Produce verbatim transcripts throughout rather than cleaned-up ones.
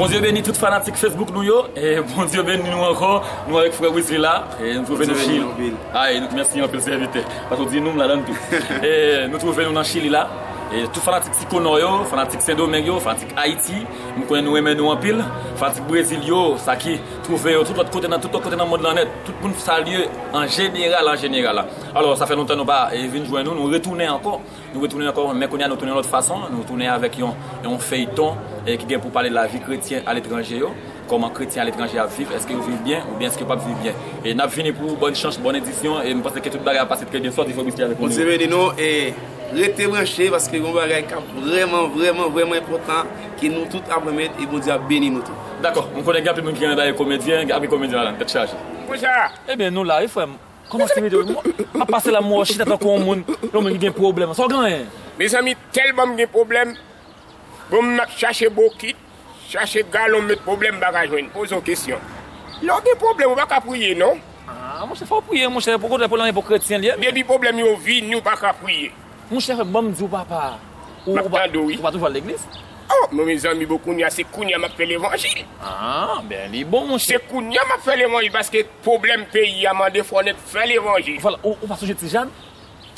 Bondye beni tout fanatik Facebook nou yo. E Bondye beni nou ankò. Nou avèk frè Wesley la. E nou twouve nou Chili. Ay, nou mèsi anpil sèvitè. Paske w di nou, m ladan l tou. E nou twouve nou nan Chili la. E tout fanatik Siko Nò yo, fanatik Sendomeng yo, fanatik Ayiti, m konnen nou renmen nou anpil. Fanatik Brezil yo, sa ki twouve yo tout lòt kote nan tout lòt kote nan mond lan nèt. Tout moun salye an jeneral, an jeneral. Alò, sa fè lontan nou pa, e, vin jwenn nou, nou retounen ankò. Nou retounen ankò, men kounye a nou tounen yon lòt fason. Nou tounen avèk yon, yon feyton, e, ki gen pou pale lavi kretyen aletranje yo. Kòman kretyen aletranje ap viv, èske yo viv byen oubyen èske yo p ap viv byen. E n ap vini pou bòn chans, bòn edisyon, e m panse ke tout bagay ap pase trè byen. Sòti fò Bondye avèk nou. Bondye beni nou, e rete branche paske gen yon bagay k ap vrèman, vrèman, vrèman enpòtan ke nou tout ap renmen e Bondye ap beni nou tou. Dakò, m konnen gen anpil moun ki renmen bagay komedyen, gen anpil komedyen ladan, tèt chaje. Konsa. Ebyen, nou la, wi, frè m. Kòman se mete m ap pase la, m wè w chita tankou yon moun, yon moun ki gen pwoblèm. Sa w genyen? Mezanmi, tèlman m gen pwoblèm. Bon, m ap chache bokit, chache galon, m met pwoblèm, m pa ka jwenn. Poze w kesyon. Lè w gen pwoblèm, ou pa ka priye, non? Ah, monchè, fò w priye, monchè. Pokontè, pwoblèm pou kretyen li ye. Depi pwoblèm yo vini, ou pa ka priye. Monchè, frè m, ban m di w, papa. Ou, m ap ou pa, tande w, wi. Ou pa toujou al legliz? Oh, men mezanmi, bon, kounye a, se kounye a m ap fè levanjil. Ah, ben, li bon, monchè. Se kounye a m ap fè levanjil paske pwoblèm peyi a mande fò nèt fè levanjil. Vwala, ou, ou pa sonje Tijàn?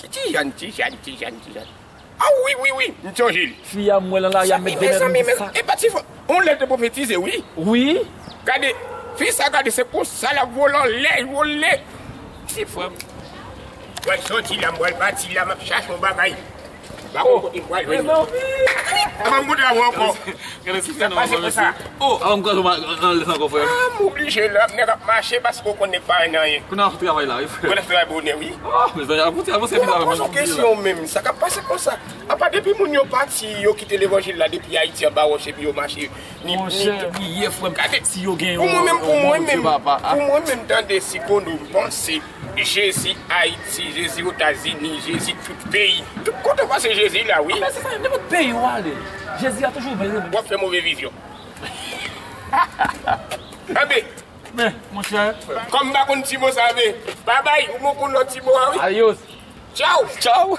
Tijàn, Tijàn, Tijàn, Tijàn. Ah, wi, wi, wi, m sonje l. Fi a, m wè l nan lari a, met de mèt, mezanmi, men, sak. E pa ti fò. On lè te pwofetize, wi. Wi. Gade, fi sa, gade, se konsa l ap vole anlè, vole. Ti frè m. Mwen soti la, mwen pati la, m ap chache yon bagay. M pa konn kote m pral jwenn li. Mezanmi. Avan m kontre avè w ankò. Gade si fè nan pase konsa. Oh, avan m kwaze w nan lès ankò, frè m. Ah, m oblije la, nèg ap mache paske w konn nèg pa wè nan anyen. Kounye a w ap travay la, wi, frè. Mwen ap travay bonè, wi. Oh, mezanmi, avanse, avanse. Ou pa poze w kesyon menm, sa k ap pase konsa? Apa depi moun yo pati, yo kite levanjil la depi Ayiti anba wòch epi yo mache. Ni, ni, monchè, priye, frè m. Gade, si yo gen pou mwen menm, pou mwen menm, papa. Pou mwen menm, tande, si konnen m panse Jezi Ayiti, Jezi Otazini, Jezi tout peyi. Tout kote w pase Jezi la, wi. Men se sa, nenpòt peyi w ale, Jezi a toujou vle. W ap fè move vizyon. Anbe. Men, monchè. Kòm m pa konn ti mo sa, men. Babay, ou mwen konn lòt ti mo a, wi. Adios. Tchaw. Tchaw.